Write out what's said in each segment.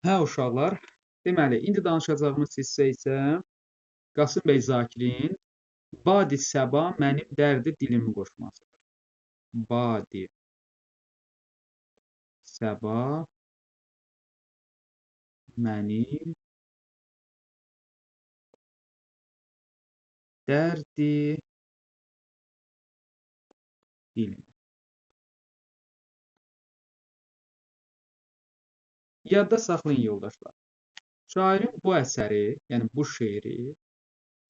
Hə, uşaqlar, deməli, indi danışacağımız hissə isə Qasım bəy Zakirin Badi Səba mənim dərdi dilimi qoşmasıdır. Badi Səba mənim dərdi dilimi. Yadda saxlayın yoldaşlar. Şairin bu əsəri, yəni bu şeiri,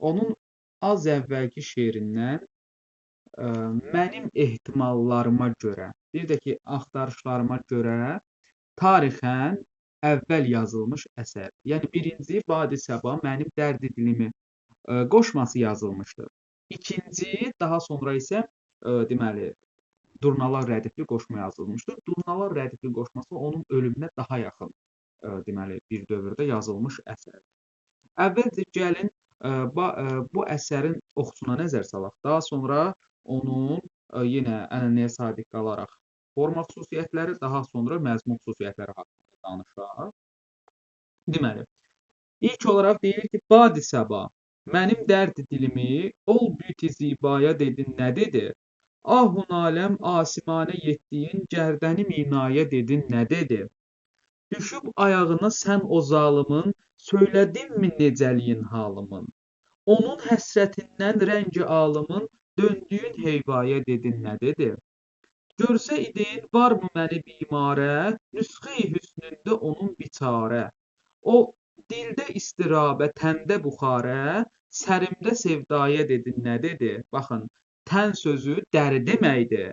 onun az əvvəlki şeirindən mənim ehtimallarıma görə, bir də ki, axtarışlarıma görə tarixən əvvəl yazılmış əsərdir. Yəni, birinci Badi Səba mənim dərdi dilimi qoşması yazılmışdır. İkinci, daha sonra isə deməli, Durnalar rədifli qoşma yazılmışdır. Durnalar rədifli qoşması onun ölümünə daha yaxın deməli, bir dövrdə yazılmış əsərdir. Əvvəlcə gəlin bu əsərin oxusuna nəzər salaq. Daha sonra onun yenə ənənəyə sadiq qalaraq forma xüsusiyyətləri, daha sonra məzmun xüsusiyyətləri haqqında danışaq. Deməli, ilk olaraq deyilir ki, Badi Səba, mənim dərd dilimi, ol büt-i zibaya dedin, nə dedi? Ahun aləm asimanə yetdiyin, gərdəni minayə dedin, nə dedi? Düşüb ayağına sən o zalımın, söylədinmi necəliyin halımın? Onun həsrətindən rəngi alımın, döndüyün heyvaya dedin, nə dedi? Görsə idin, varmı məni bimarə, nüsxə-i hüsnündə onun biçarə. O dildə istirabə, təndə buxarə, sərimdə sevdaya dedin, nə dedi? Baxın, tən sözü dəri deməkdir,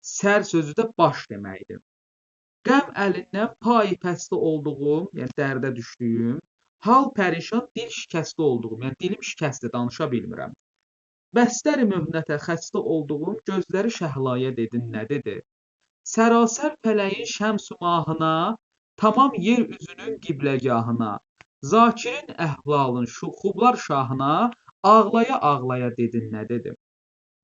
sər sözü də baş deməkdir. Qəm əlindən payi pəsti olduğum, yəni dərdə düşdüyüm, hal pərişan, dil şikəsti olduğum, yəni dilim şikəsti, danışa bilmirəm. Bəstər-i möhnətə xəstə olduğum, gözləri şəhlaya dedin, nə dedi? Sərasər fələyin şəms-ü mahına, tamam yer üzünün qibləgahına, Zakirin əhvalın xublar şahına, ağlaya-ağlaya dedin, nə dedi?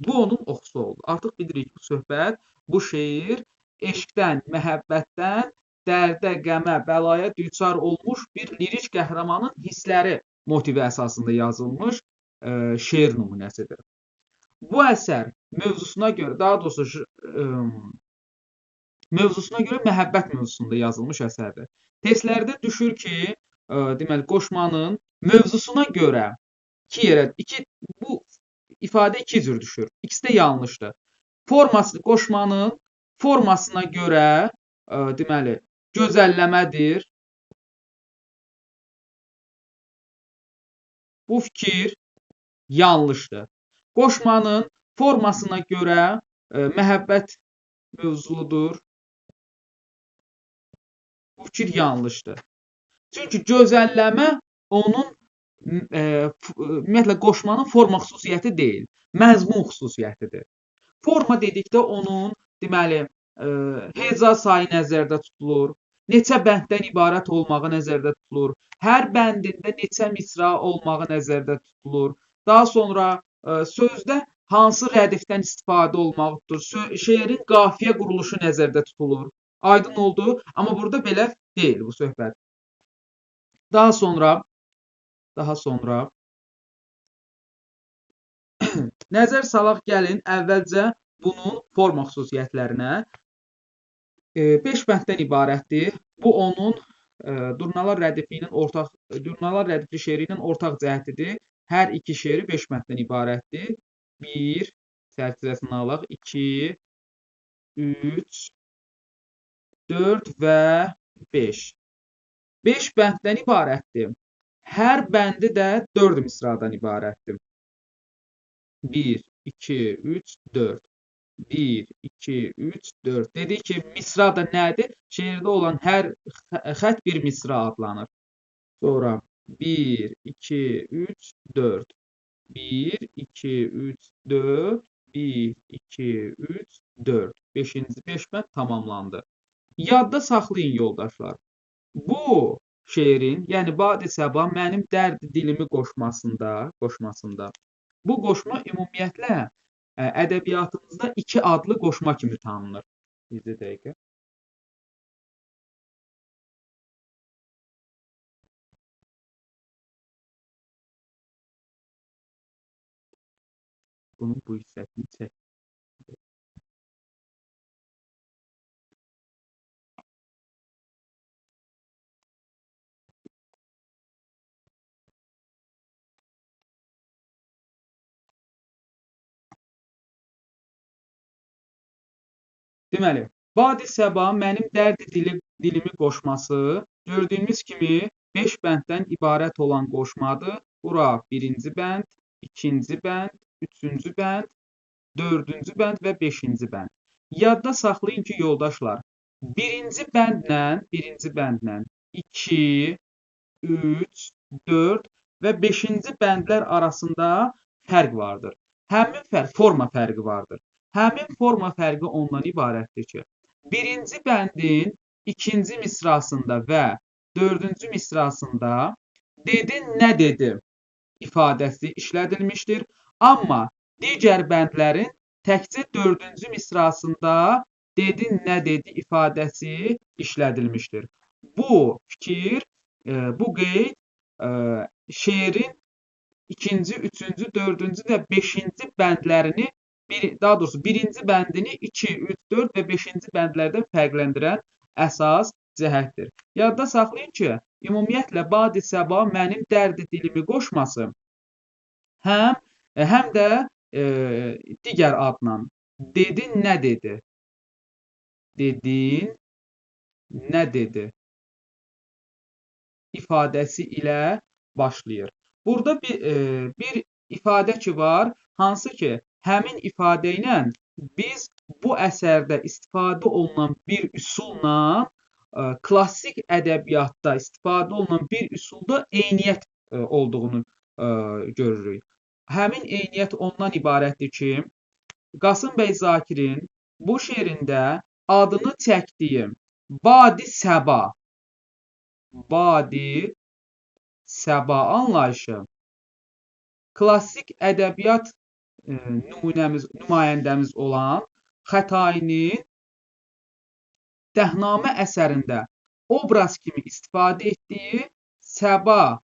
Bu onun oxusu oldu. Artıq bilirik bu söhbət, bu şeir eşqdən, məhəbbətdən, dərdə, qəmə, bəlaya düçar olmuş bir lirik qəhrəmanın hissləri motivi əsasında yazılmış şeir nümunəsidir. Bu əsər mövzusuna görə, daha doğrusu mövzusuna görə məhəbbət mövzusunda yazılmış əsərdir. Testlərdə düşür ki, deməli, qoşmanın mövzusuna görə iki yerə, iki, bu ifadə iki cür düşür. İkisi də yanlışdır. Forması, qoşmanın formasına görə, deməli, gözəlləmədir. Bu fikir yanlışdır. Qoşmanın formasına görə məhəbbət mövzuludur. Bu fikir yanlışdır. Çünki gözəlləmə onun ümumiyyətlə qoşmanın forma xüsusiyyəti deyil, məzmun xüsusiyyətidir. Forma dedikdə onun deməli, heca sayı nəzərdə tutulur, neçə bənddən ibarət olmağı nəzərdə tutulur, hər bəndində neçə misra olmağı nəzərdə tutulur. Daha sonra sözdə hansı rədifdən istifadə olmalıdır, şeirin qafiyə quruluşu nəzərdə tutulur. Aydın oldu, amma burada belə deyil bu söhbət. Daha sonra nəzər salaq gəlin əvvəlcə bunun forma xüsusiyyətlərinə. 5 bənddən ibarətdir. Bu onun Durnalar rədifi ilə ortaq, Durnalar rədifli şeiri ilə ortaq cəhətidir. Hər iki şeiri 5 bənddən ibarətdir. 1, sərcəsini alaq, 2, 3, 4 və 5. 5 bənddən ibarətdir. Hər bəndi də 4 misradan ibarətdir. 1, 2, 3, 4. 1, 2, 3, 4. Dedik ki, misra da nədir? Şeirdə olan hər xətt bir misra adlanır. Sonra 1, 2, 3, 4. 1, 2, 3, 4. 1, 2, 3, 4. 5-ci 5 bənd tamamlandı. Yadda saxlayın yoldaşlar. Bu şeirin, yəni Badi Səba mənim dərd dilimi qoşmasında. Bu qoşma ümumiyyətlə ədəbiyyatımızda iki adlı qoşma kimi tanınır. Bir dəqiqə. Bunun bu hissəsini çək. Deməli, Badi Səba mənim dərdi dilimi qoşması gördüyümüz kimi 5 bənddən ibarət olan qoşmadır. Bura birinci bənd, ikinci bənd, üçüncü bənd, dördüncü bənd və beşinci bənd. Yadda saxlayın ki, yoldaşlar, birinci bəndlə 2, 3, 4 və beşinci bəndlər arasında fərq vardır. Həmin fərq, forma fərqi vardır. Həmin forma fərqi ondan ibarətdir ki, birinci bəndin ikinci misrasında və dördüncü misrasında dedi nə dedi ifadəsi işlədilmişdir. Amma digər bəndlərin təkcə dördüncü misrasında dedi nə dedi ifadəsi işlədilmişdir. Bu fikir, bu qeyd şeirin ikinci, üçüncü, dördüncü və beşinci bəndlərini, daha doğrusu birinci bəndini 2, 3, 4 və beşinci bəndlərdən fərqləndirən əsas cəhətdir. Yadda saxlayın ki, ümumiyyətlə Badi Səba mənim dərdi dilimi qoşması həm də digər adla dedin nə dedi? Dedin nə dedi? İfadəsi ilə başlayır. Burada bir ifadə ki var, hansı ki, həmin ifadə ilə biz bu əsərdə istifadə olunan bir üsulla, klassik ədəbiyyatda istifadə olunan bir üsulda eyniyyət olduğunu görürük. Həmin eyniyyət ondan ibarətdir ki, Qasım bəy Zakirin bu şeirində adını çəkdiyim Badi Səba, Badi Səba anlayışı klassik ədəbiyyat nümayəndəmiz olan Xətainin Dəhnamə əsərində obraz kimi istifadə etdiyi Səba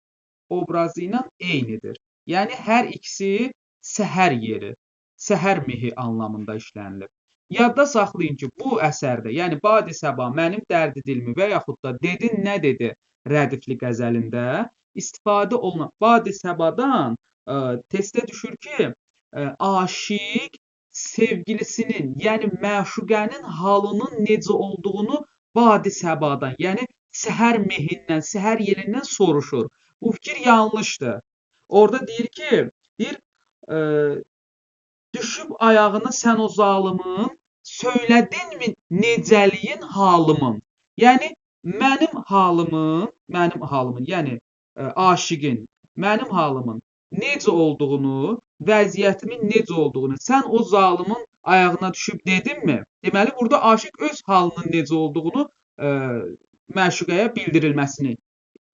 obrazı ilə eynidir. Yəni, hər ikisi səhər yeri, səhər mehi anlamında işlənilib. Yadda saxlayın ki, bu əsərdə, yəni Badi Səba mənim dərdi dilimi və yaxud da dedin nə dedi rədifli qəzəlində istifadə olunan Badi Səbadan testə düşür ki, aşiq sevgilisinin, yəni məşuqənin halının necə olduğunu Badi Səbadan, yəni səhər mehindən, səhər yelindən soruşur. Bu fikir yanlışdır. Orada deyir ki, düşüb ayağına sən o zalımın, söylədinmi necəliyin halımın? Yəni, mənim halımın, yəni aşiqin, mənim halımın necə olduğunu, vəziyyətimin necə olduğunu sən o zalımın ayağına düşüb dedinmi? Deməli, burada aşiq öz halının necə olduğunu məşuqəyə bildirilməsini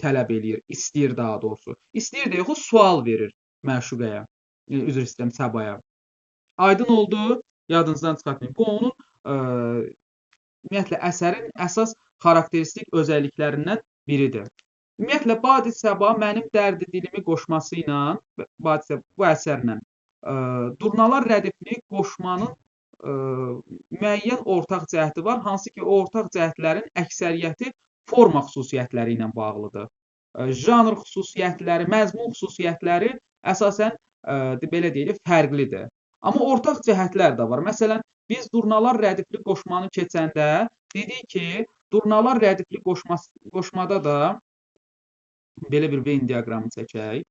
tələb eləyir, istəyir daha doğrusu. İstəyir də yox, sual verir məşuqəyə, üzr istəyirəm, Səbaya. Aydın oldu, yadınızdan çıxartmayın. Bu, onun ümumiyyətlə, əsərin əsas xarakteristik özəlliklərindən biridir. Ümumiyyətlə, Badi Səba mənim dərdi dilimi qoşması ilə, bu əsərlə Durnalar rədifli qoşmanın müəyyən ortaq cəhəti var, hansı ki, o ortaq cəhətlərin əksəriyyəti forma xüsusiyyətləri ilə bağlıdır. Janr xüsusiyyətləri, məzmun xüsusiyyətləri əsasən, belə deyilik, fərqlidir. Amma ortaq cəhətlər də var. Məsələn, biz Durnalar rədifli qoşmanı keçəndə dedik ki, Durnalar rədifli qoşmada da belə bir Venn diaqramı çəkək.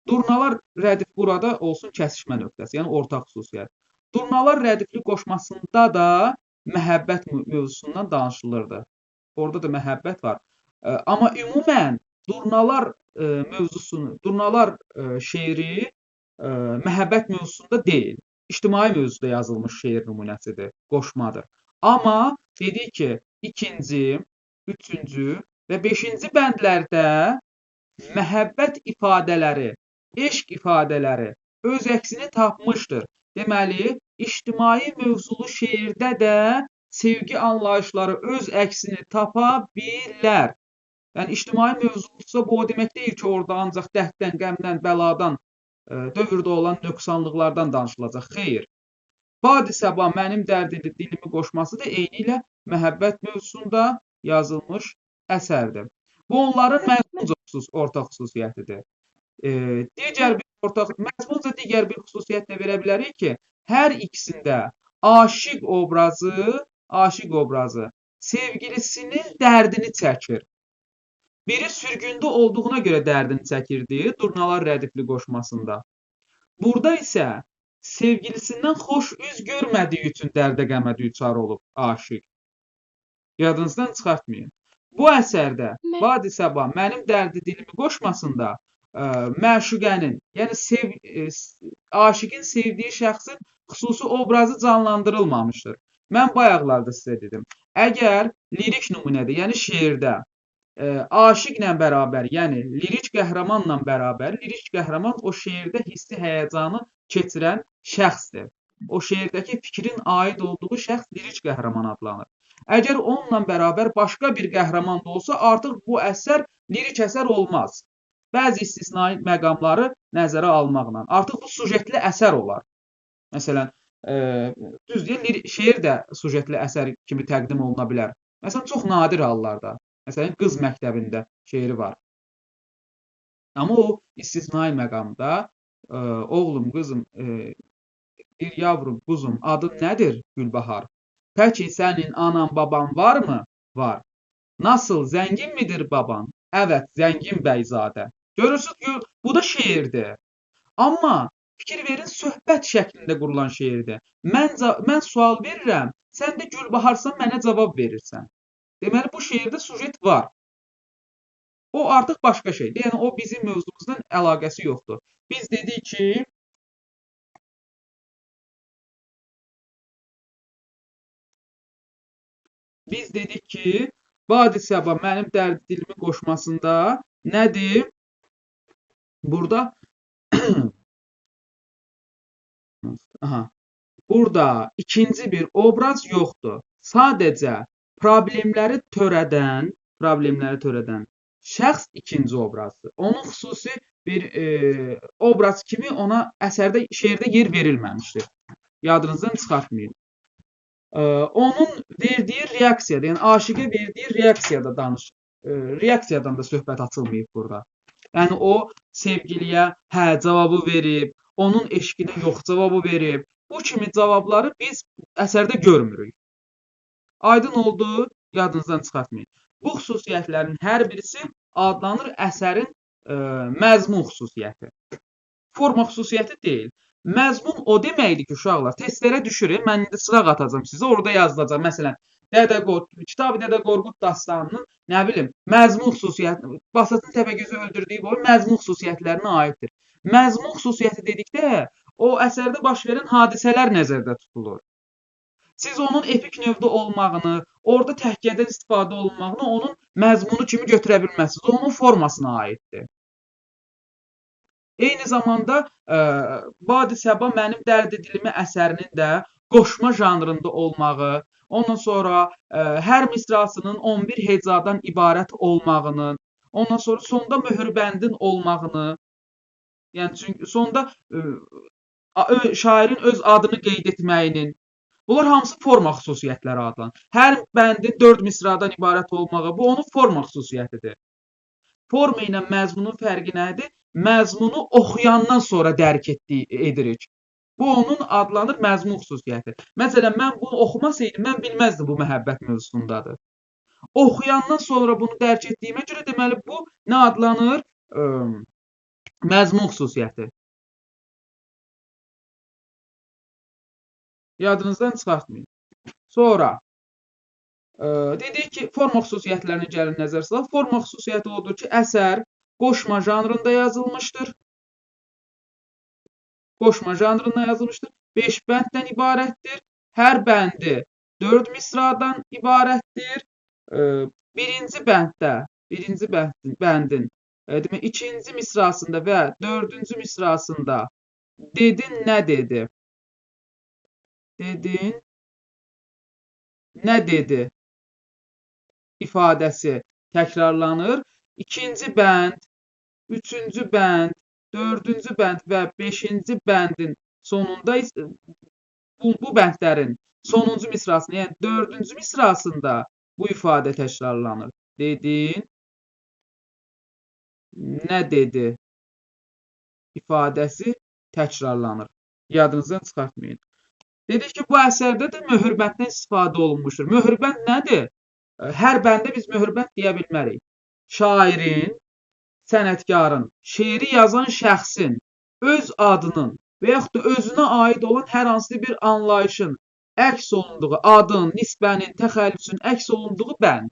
Durnalar rədif burada olsun kəsişmə nöqtəsi, yəni ortaq xüsusiyyət. Durnalar rədifli qoşmasında da məhəbbət mövzusundan danışılırdı. Orada da məhəbbət var. Amma ümumən Durnalar mövzusunu, Durnalar şeiri məhəbbət mövzusunda deyil, ictimai mövzuda yazılmış şeir nümunəsidir, qoşmadır. Amma dedik ki, ikinci, üçüncü və beşinci bəndlərdə məhəbbət ifadələri, eşq ifadələri öz əksini tapmışdır. Deməli, ictimai mövzulu şeirdə də sevgi anlayışları öz əksini tapa bilər. Yəni, ictimai mövzulusa bu o demək deyil ki, orada ancaq dərddən, qəmdən, bəladan dövrdə olan nöqsanlıqlardan danışılacaq. Xeyr. Badi Səba mənim dərdini dilimi qoşması da eynilə məhəbbət mövzusunda yazılmış əsərdir. Bu onların məzmunca ortaq xüsusiyyətidir. Digər bir ortaq məzmunca digər bir xüsusiyyət də verə bilərik ki, hər ikisində aşiq obrazı sevgilisinin dərdini çəkir. Biri sürgündə olduğuna görə dərdini çəkirdi Durnalar rədifli qoşmasında. Burada isə sevgilisindən xoş üz görmədiyi üçün dərdə qəmə düçar olub aşiq. Yadınızdan çıxartmayın. Bu əsərdə Badi Səba mənim dərdi dilimi qoşmasında məşuqənin, yəni aşiqin sevdiyi şəxsin xüsusi obrazı canlandırılmamışdır. Mən bayaqlarda sizə dedim. Əgər lirik nümunədə, yəni şeirdə aşiqlə bərabər, yəni lirik qəhrəmanla bərabər, lirik qəhrəman o şeirdə hissi həyəcanı keçirən şəxsdir. O şeirdəki fikrin aid olduğu şəxs lirik qəhrəman adlanır. Əgər onunla bərabər başqa bir qəhrəman da olsa, artıq bu əsər lirik əsər olmaz. Bəzi istisnai məqamları nəzərə almaqla. Artıq bu sujetli əsər olar. Məsələn, düz deyil, şeir də sujetli əsər kimi təqdim oluna bilər. Məsələn, çox nadir hallarda. Məsələn, Qız məktəbində şeiri var. Amma o istisnai məqamda oğlum, qızım, bir yavrum, quzum, adın nədir? Gülbahar. Pəki sənin anan, baban varmı? Var. Nasıl, zəngin midir baban? Evet, zəngin bəyzadə. Görürsünüz, bu da şeirdir. Amma fikir verin, söhbət şəklində qurulan şeirdir. Mən sual verirəm, sən də Gülbaharsan, mənə cavab verirsən. Deməli, bu şeirdə sujet var. O artıq başqa şeydir. Yəni, o bizim mövzumuzdan əlaqəsi yoxdur. Biz dedik ki, Badi Səba mənim dərdi dilimi qoşmasında nədir? Burada aha, burada ikinci bir obraz yoxdur. Sadəcə problemləri törədən şəxs ikinci obrazdır. Onun xüsusi bir obraz kimi ona əsərdə, şeirdə yer verilməmişdir. Yadınızdan çıxartmayın. Onun verdiyi reaksiyada, yəni aşiqə verdiyi reaksiyada reaksiyadan da söhbət açılmayıb burada. Yəni o sevgiliyə hə cavabı verib, onun eşqinə yox cavabı verib. Bu kimi cavabları biz əsərdə görmürük. Aydın oldu, yadınızdan çıxartmayın. Bu xüsusiyyətlərin hər birisi adlanır əsərin məzmun xüsusiyyəti. Forma xüsusiyyəti deyil. Məzmun o deməkdir ki, uşaqlar, testlərə düşürük. Mən indi sıraq atacağım sizə, orada yazılacaq. Məsələn, Kitab-ı Dədə Qorqud dastanının, nə bilim, məzmun xüsusiyyəti, Basatın Təpəgözü öldürdüyü boyu məzmun xüsusiyyətlərinə aiddir. Məzmun xüsusiyyəti dedikdə, o əsərdə baş verən hadisələr nəzərdə tutulur. Siz onun epik növdə olmağını, orada təhkiyədən istifadə olunmağını onun məzmunu kimi götürə bilməzsiniz. O, onun formasına aiddir. Eyni zamanda Badi Səba mənim dərdi dilimi əsərinin də qoşma janrında olmağı, ondan sonra hər misrasının 11 hecadan ibarət olmağının, ondan sonra sonda möhürbəndin olmağını, yəni çünki sonda şairin öz adını qeyd etməyinin, bunlar hamısı forma xüsusiyyətləri adlanır. Hər bəndin 4 misradan ibarət olmağı, bu onun forma xüsusiyyətidir. Forma ilə məzmunun fərqi nədir? Məzmunu oxuyandan sonra dərk edirik. Bu onun adlanır məzmun xüsusiyyəti. Məsələn, mən bunu oxumasaydım, mən bilməzdim bu məhəbbət mövzusundadır. Oxuyandan sonra bunu dərk etdiyimə görə, deməli, bu nə adlanır? Məzmun xüsusiyyəti. Yadınızdan çıxartmayın. Sonra, dedik ki, forma xüsusiyyətlərini gəlin nəzər salaq. Forma xüsusiyyəti odur ki, əsər qoşma janrında yazılmışdır. Qoşma janrında yazılmışdır. 5 bənddən ibarətdir. Hər bəndi 4 misradan ibarətdir. Birinci bənddə, birinci bəndin, demək, ikinci misrasında və dördüncü misrasında dedin nə dedi? Dedin nə dedi ifadəsi təkrarlanır. İkinci bənd, üçüncü bənd Dördüncü bənd və beşinci bəndin sonunda bu bəndlərin sonuncu misrasında, yəni dördüncü misrasında bu ifadə təkrarlanır. Dedin, nə dedi ifadəsi təkrarlanır. Yadınızdan çıxartmayın. Dedik ki, bu əsərdə də möhürbənddən istifadə olunmuşdur. Möhürbənd nədir? Hər bəndə biz möhürbənd deyə bilmərik. Şairin, sənətkarın, şeiri yazan şəxsin öz adının və yaxud da özünə aid olan hər hansı bir anlayışın əks olunduğu, adın, nisbənin, təxəllüsün əks olunduğu bənd.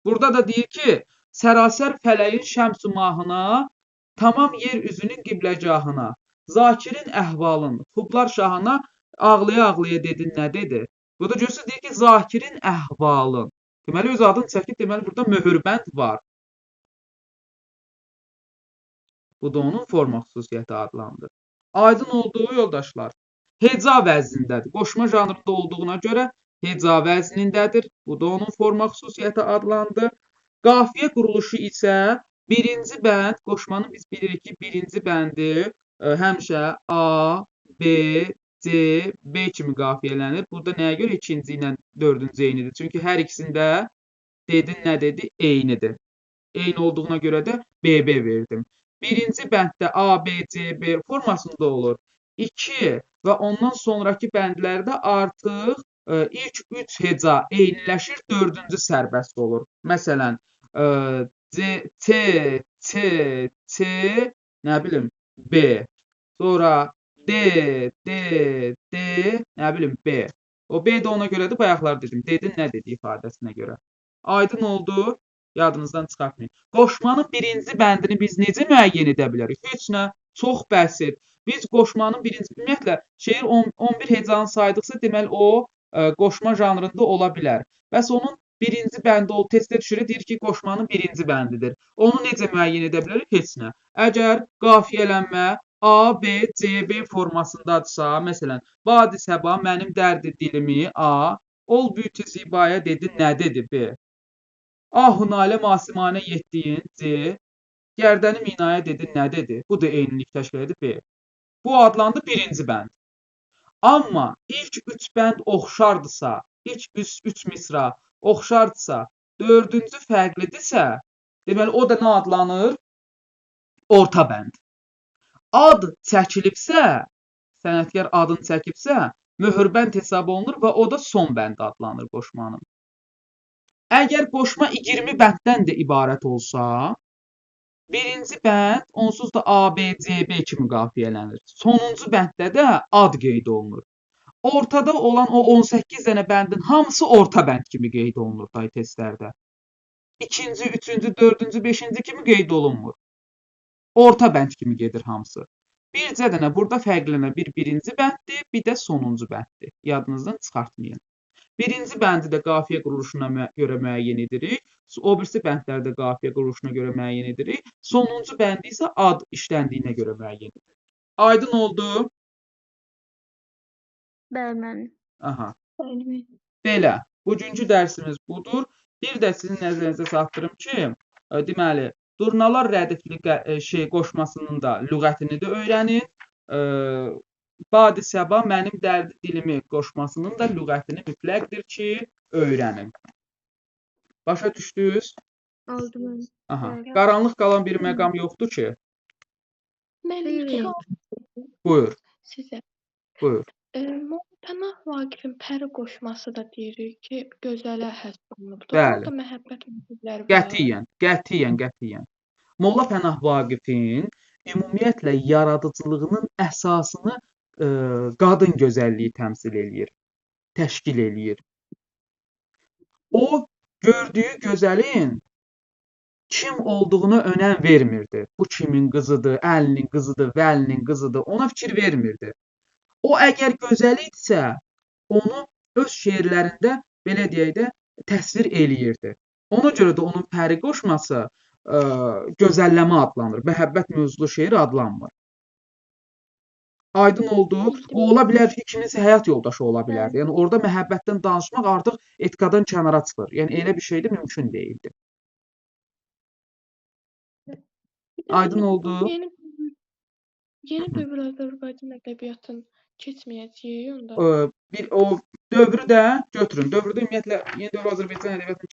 Burada da deyir ki, sərasər fələyin şəms-ü mahına, tamam yer üzünün qibləgahına, Zakirin əhvalın, xublar şahına ağlaya-ağlaya dedi, nə dedi? Burada görürsünüz, deyir ki, Zakirin əhvalın. Deməli, öz adını çəkib, deməli, burada möhürbənd var. Bu da onun forma xüsusiyyəti adlandır. Aydın olduğu yoldaşlar, heca vəznindədir. Qoşma janrında olduğuna görə heca vəznindədir. Bu da onun forma xüsusiyyəti adlandı. Qafiyə quruluşu isə birinci bənd, qoşmanın biz bilirik ki, birinci bəndi həmişə A, B, C, B kimi qafiyələnir. Burada nəyə görə ikinci ilə dördüncü eynidir? Çünki hər ikisində dedin, nə dedi? Eynidir. Eyni olduğuna görə də BB verdim. Birinci bənddə A, B, C, B formasında olur. 2 və ondan sonrakı bəndlərdə artıq ilk 3 heca eyniləşir, dördüncü sərbəst olur. Məsələn, C, C, C, C, nə bilim, B. Sonra D, D, D, nə bilim, B. O B də ona görədir, bayaqlar dedim. Dedin, nə dedi ifadəsinə görə. Aydın oldu, yadınızdan çıxartmayın. Qoşmanın birinci bəndini biz necə müəyyən edə bilərik? Heç nə, çox bəsit. Biz qoşmanın birinci, ümumiyyətlə, şeir 11 hecanı saydıqsa, deməli o qoşma janrında ola bilər. Bəs onun birinci bəndi o testə düşürür, deyir ki, qoşmanın birinci bəndidir. Onu necə müəyyən edə bilərik? Heç nə. Əgər qafiyələnmə A, B, C, B formasındadırsa, məsələn, Badi səba mənim dərdi dilimi A, ol büt zibaya dedi, nə dedi B? Ahu nalə masimanə yetdiyin C, gərdəni minaya dedi, nə dedi? Bu da eynilik təşkil edir B. Bu adlandı birinci bənd. Amma ilk üç bənd oxşardısa, ilk üç misra oxşardısa, dördüncü fərqlidirsə, deməli o da nə adlanır? Orta bənd. Ad çəkilibsə, sənətkar adını çəkibsə, möhürbənd hesab olunur və o da son bənd adlanır qoşmanın. Əgər qoşma 20 bənddən də ibarət olsa, birinci bənd onsuz da A, B, C, B kimi qafiyələnir. Sonuncu bənddə də ad qeyd olunur. Ortada olan o 18 dənə bəndin hamısı orta bənd kimi qeyd olunur day testlərdə. İkinci, üçüncü, dördüncü, beşinci kimi qeyd olunmur. Orta bənd kimi gedir hamısı. Bircə dənə burada fərqlənən bir birinci bənddir, bir də sonuncu bənddir. Yadınızdan çıxartmayın. Birinci bəndi də qafiyə quruluşuna görə müəyyən edirik. O birisi bəndləri də qafiyə quruluşuna görə müəyyən edirik. Sonuncu bəndi isə ad işləndiyinə görə müəyyən edirik. Aydın oldu? Bəli, müəllim. Aha. Bəli. Belə, bugünkü dərsimiz budur. Bir də sizin nəzərinizə çatdırım ki, deməli, Durnalar rədifli şey qoşmasının da lüğətini də öyrənin. Badi səba mənim dərdi dilimi qoşmasının da lüğətini mütləqdir ki, öyrənin. Başa düşdünüz? Oldu müəllim. Aha. Bəli. Qaranlıq qalan bir məqam yoxdur ki. Müəllim, Xeyr. sual Buyur, sizə. buyur. Molla Pənah Vaqifin pəri qoşması da deyirik ki, gözələ həsr olunubdur. Bəli. Orada məhəbbət motivləri var. Qətiyyən, qətiyyən, qətiyyən. Molla Pənah Vaqifin ümumiyyətlə yaradıcılığının əsasını qadın gözəlliyi təmsil eləyir, təşkil eləyir. O gördüyü gözəlin kim olduğuna önəm vermirdi. Bu kimin qızıdır, əlinin qızıdır, vəlinin qızıdır, ona fikir vermirdi. O əgər gözəl idisə, onu öz şeirlərində belə deyək də təsvir eləyirdi. Ona görə də onun pəri qoşması gözəlləmə adlanır. Məhəbbət mövzulu şeir adlanmır. Aydın oldu. O ola bilər ki, kiminsə həyat yoldaşı ola bilərdi. Yəni orada məhəbbətdən danışmaq artıq etikadan kənara çıxır. Yəni elə bir şey də mümkün deyildi. Bir də Aydın müəllim, oldu. Yeni Yeni dövr Azərbaycan ədəbiyyatın keçməyəcəyi onda. Bir o dövrü də götürün. Dövrdə ümumiyyətlə yeni dövr Azərbaycan ədəbiyyatının